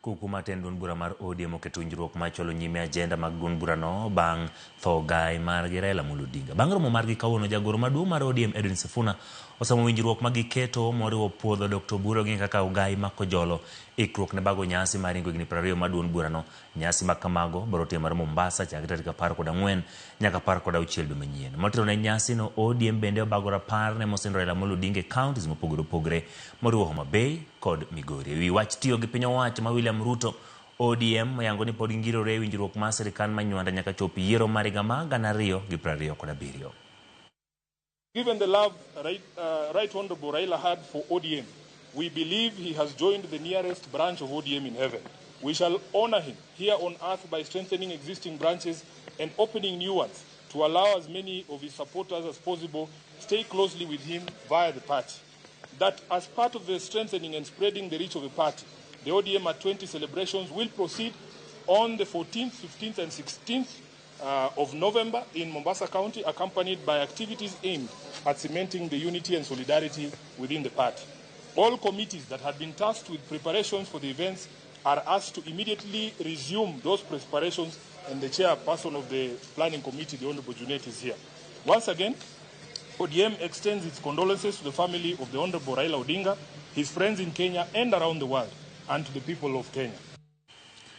Kuku matend duond bura mar ODM oketo winjruok mar chwalo nyime ajenda mag duond burano bang' tho gai margi Raila Amolo Odinga. Bang' romo margi kawuono, jagoro maduong' mar ODM Edwin Sifuna osomo winjruok ma giketo moriwo puodho Dr. Oburu Oginga kaka ogai ma Kojolo ikruok ne bago nyasi mar ringo higni 20 mar duond burano. Nyasi ma kamago biro timore Mombasa chakre tarik 14 nyaka 16 dwe manyien. Motelo ne nyasino, ODM bende obago rapar ne mosindo Raila Amolo Odinga e counties mopogore opogore moriwo Homa Bay kod Migori. Ewi wach tiyo gi piny owacho ma William Ruto, ODM oyango ni pod gingirore e winjruok mar sirkand Manywanda nyaka chop yiero mar higa mar 2027. Given the love Right Honorable Raila had for ODM, we believe he has joined the nearest branch of ODM in heaven. We shall honor him here on earth by strengthening existing branches and opening new ones to allow as many of his supporters as possible stay closely with him via the party. That as part of the strengthening and spreading the reach of the party, the ODM at 20 celebrations will proceed on the 14th, 15th and 16th of November in Mombasa County, accompanied by activities aimed at cementing the unity and solidarity within the party. All committees that had been tasked with preparations for the events are asked to immediately resume those preparations, and the chairperson of the planning committee, the Honorable Junet, is here. Once again, ODM extends its condolences to the family of the Honorable Raila Odinga, his friends in Kenya and around the world, and to the people of Kenya.